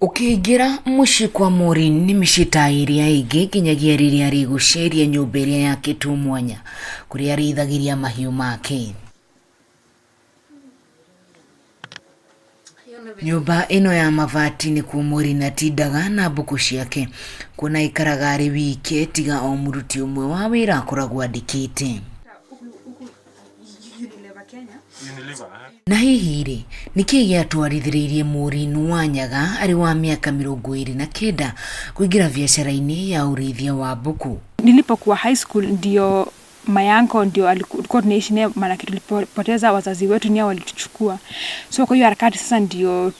Ũkĩingĩra mũciĩ kwa Maureen nĩ mĩciĩ ta ĩrĩa ĩngĩ nginyagia rĩrĩa arĩgũceria nyũmba ĩrĩa yakĩtwo mwanya kũrĩa arĩithagĩria mahiũ make. Nyũmba ĩno ya mabati nĩkuo Maureen atindaga na mbũkũ ciake kuona aikaraga arĩ wike tiga o mũruti ũmwe wa wĩra akoragwo andĩkĩte. Na hihi rĩ, nĩ kĩĩ gĩatwarithĩrĩirie Maureen Wanyaga arĩ wa mĩaka 29 kũingĩra biacara-inĩ ya ũrĩithia wa mbũkũ? Nilipokuwa high school ndio my uncle ndio alikuwa tunaishi naye, maanake tulipoteza wazazi wetu, ni hao walituchukua. So kwa hiyo harakati sasa ndio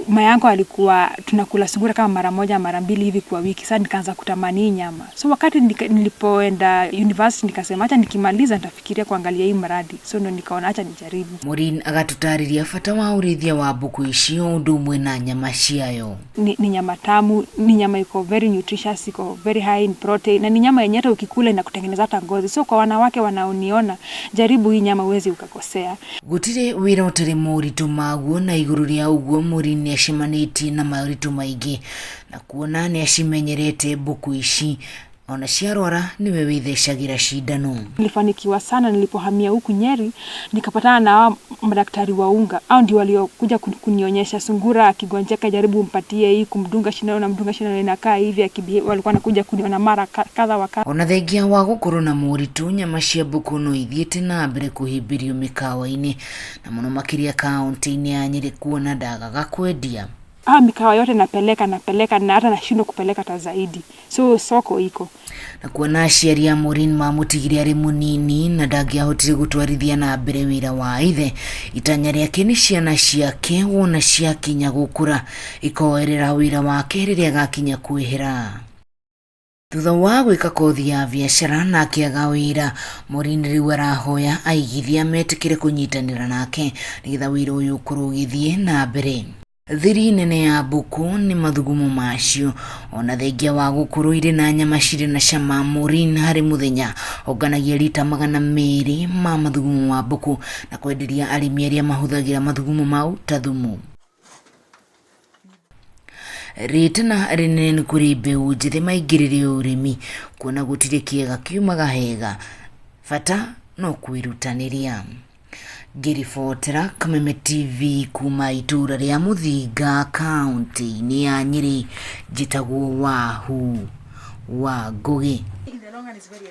my uncle alikuwa tunakula sungura kama mara moja mara mbili hivi kwa wiki. Sasa nikaanza kutamani hii nyama. So wakati nilipoenda university nikasema acha nikimaliza nitafikiria kuangalia hii mradi. So ndo nikaona acha nijaribu. Maureen agatũtarĩria bata wa ũrĩithia wa mbũkũ ici o ũndũ ũmwe na nyama ciayo. Ni nyama tamu, ni nyama iko very nutritious, iko very high in protein, na ni nyama yenye hata ukikula inakutengeneza hata ngozi. So kwa wanawake wanaoniona, jaribu hii nyama, huwezi ukakosea. Gũtirĩ wĩra ũtarĩ moritũ maguo na igũrũ rĩa ũguo Maureen nĩ acemanĩtie na moritũ maingĩ na kuona nĩ acimenyerete mbũkũ ici ona ciarwara nĩwe wĩthecagĩra cindano. Nilifanikiwa sana nilipohamia huku Nyeri, nikapatana na hao madaktari wa unga. Hao ndio waliokuja kunionyesha sungura akigonjeka, jaribu umpatie hii, kumdunga shindano na mdunga shindano inakaa hivi, walikuwa wanakuja kuniona mara kadha wa kadha. Ona thengia wa gũkorwo na moritũ, nyama cia mbũkũ no ithiĩte na mbere kũhĩmbĩrio mĩkawa-inĩ na mũno makĩria kaũntĩ-inĩ ya Nyĩrĩ kuona ndagaga kwendia. Mikawa yote napeleka, napeleka na hata nashindwa kupeleka hata zaidi. So soko iko. Na kuona aciari a Maureen mamũtigire arĩ mũnini na ndangĩahotire gũtwarithia na mbere wĩra wa ithe, itanya rĩake nĩ ciana ciake wona ciakinya gũkũra ikoerera wĩra wake rĩrĩa agakinya kwĩhera. Thutha wa gwĩka kothi ya biacara na akĩaga wĩra, Maureen rĩu arahoya aigithia metĩkĩre kũnyitanĩra nake nĩgetha wĩra ũyũ ũkorwo ũgĩthiĩ na mbere. Thiri nene ya mbũkũ nĩ mathugumo macio ona thengia wa gũkorwo irĩ na nyama cirĩ na cama. Maureen harĩ mũthenya onganagia rita 200 ma mathugumo ma mbũkũ na kwenderia arĩmi arĩa mahũthagĩra mathugumo mau ta thumu. Rĩtana rĩnene nĩ kũrĩ mbeũ njĩthĩ maingĩrĩre ũrĩmi kuona gũtirĩ kĩega kiumaga hega, bata no kwĩrutanĩria. Ngĩribotera Kameme TV kuma itũra rĩa Mũthinga kaũntĩ-inĩ ya Nyĩrĩ, njĩtagwo Wahu wa Ngũgĩ.